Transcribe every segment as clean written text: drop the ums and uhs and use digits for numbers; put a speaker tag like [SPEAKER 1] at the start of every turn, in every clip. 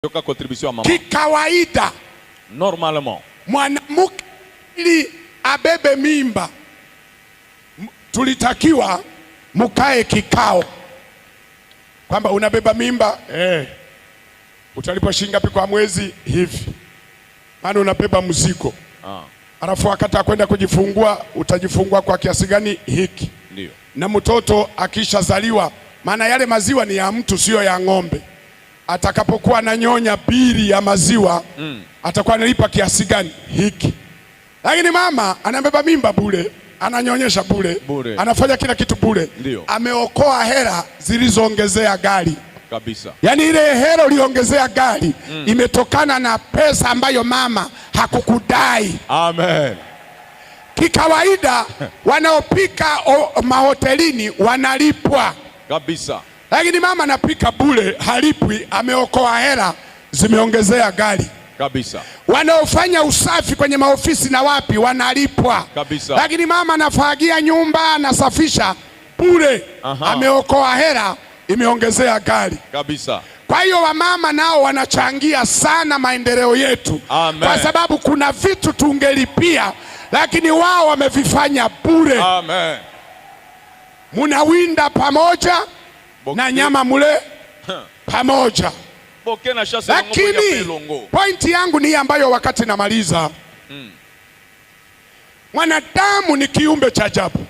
[SPEAKER 1] Yoka contribution ya mama.
[SPEAKER 2] Kikawaida,
[SPEAKER 1] Normalement,
[SPEAKER 2] mwanamke ili abebe mimba, tulitakiwa mukae kikao kwamba unabeba mimba, utalipwa shilingi ngapi kwa mwezi hivi, maana unabeba mzigo. Alafu wakati akwenda kujifungua, utajifungua kwa kiasi gani hiki, na mtoto akishazaliwa, maana yale maziwa ni ya mtu, siyo ya ng'ombe. Atakapokuwa ananyonya bili ya maziwa, atakuwa analipa kiasi gani hiki. Lakini mama anabeba mimba bure, ananyonyesha bure,
[SPEAKER 1] Bure.
[SPEAKER 2] Anafanya kila kitu bure. Ameokoa hela zilizoongezea gari. Yaani ile hela uliongezea gari imetokana na pesa ambayo mama hakukudai.
[SPEAKER 1] Amen.
[SPEAKER 2] Kikawaida, wanaopika mahotelini wanalipwa, lakini mama anapika bure, halipwi. Ameokoa hela zimeongezea gari. Wanaofanya usafi kwenye maofisi na wapi wanalipwa, lakini mama anafagia nyumba, anasafisha bure. Ameokoa hela imeongezea gari. Kwa hiyo wamama nao wanachangia sana maendeleo yetu,
[SPEAKER 1] Amen.
[SPEAKER 2] kwa sababu kuna vitu tungelipia, lakini wao wamevifanya bure.
[SPEAKER 1] Amen.
[SPEAKER 2] Munawinda pamoja na nyama mule pamoja.
[SPEAKER 1] Boke na chasse yango mpo ya
[SPEAKER 2] Lakini
[SPEAKER 1] pelongo.
[SPEAKER 2] pointi yangu ni hii ambayo wakati namaliza, mwanadamu ni kiumbe cha ajabu.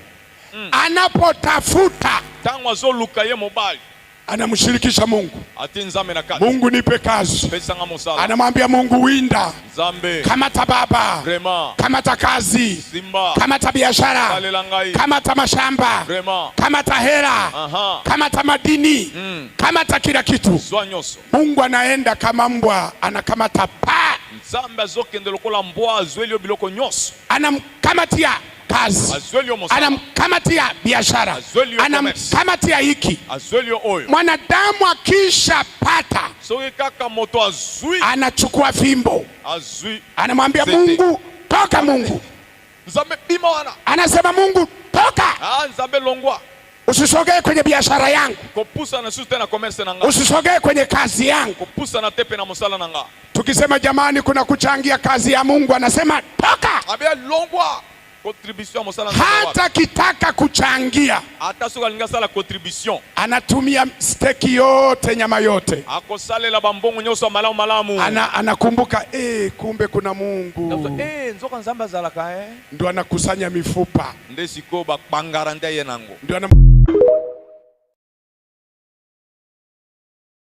[SPEAKER 2] Anapotafuta,
[SPEAKER 1] Ntango azoluka ye mobali,
[SPEAKER 2] anamshirikisha Mungu.
[SPEAKER 1] Ati Nzambe na kati.
[SPEAKER 2] Mungu, nipe kazi.
[SPEAKER 1] Pesa nga mosala.
[SPEAKER 2] Anamwambia Mungu, winda,
[SPEAKER 1] Nzambe.
[SPEAKER 2] kamata baba,
[SPEAKER 1] Vraiment.
[SPEAKER 2] kamata kazi,
[SPEAKER 1] Simba.
[SPEAKER 2] kamata biashara,
[SPEAKER 1] Salela ngai.
[SPEAKER 2] kamata mashamba,
[SPEAKER 1] Vraiment.
[SPEAKER 2] kamata hela, kamata madini, kamata kila kitu.
[SPEAKER 1] Zwa nyonso.
[SPEAKER 2] Mungu anaenda kama mbwa, anakamata pa,
[SPEAKER 1] Nzambe azokende lokola mbwa, azweli yo biloko nyonso.
[SPEAKER 2] Anamkamatia kazi,
[SPEAKER 1] Azweli yo mosala.
[SPEAKER 2] Anamkamatia biashara,
[SPEAKER 1] Azweli yo commerce.
[SPEAKER 2] Anamkamatia hiki.
[SPEAKER 1] Azweli yo oyo.
[SPEAKER 2] Mwanadamu akishapata,
[SPEAKER 1] Soki kaka moto azwi,
[SPEAKER 2] anachukua fimbo,
[SPEAKER 1] azwi
[SPEAKER 2] anamwambia
[SPEAKER 1] Zete.
[SPEAKER 2] Mungu, toka Mungu.
[SPEAKER 1] Nzambe, bima wana.
[SPEAKER 2] Anasema, Mungu, toka,
[SPEAKER 1] Ah, Nzambe, longwa.
[SPEAKER 2] Usisogee kwenye biashara yangu,
[SPEAKER 1] Kopusa na susu te na commerce na nga.
[SPEAKER 2] Usisogee kwenye kazi yangu.
[SPEAKER 1] Kopusa na te pe na mosala na nga.
[SPEAKER 2] Tukisema jamani, kuna kuchangia kazi ya Mungu, anasema toka.
[SPEAKER 1] Abeya longwa, contribution ya mosala Nzambe wapi?
[SPEAKER 2] Hata kitaka kuchangia,
[SPEAKER 1] Ata soki alingi asala contribution,
[SPEAKER 2] anatumia steki yote, nyama yote,
[SPEAKER 1] akosalela bambongo nyonso ya malamu malamu.
[SPEAKER 2] Anakumbuka kumbe kuna Mungu,
[SPEAKER 1] Eh, nzoka Nzambe azalaka eh.
[SPEAKER 2] ndo anakusanya mifupa,
[SPEAKER 1] Nde sikoyo bakpangara nde ye nango.
[SPEAKER 2] ndio ana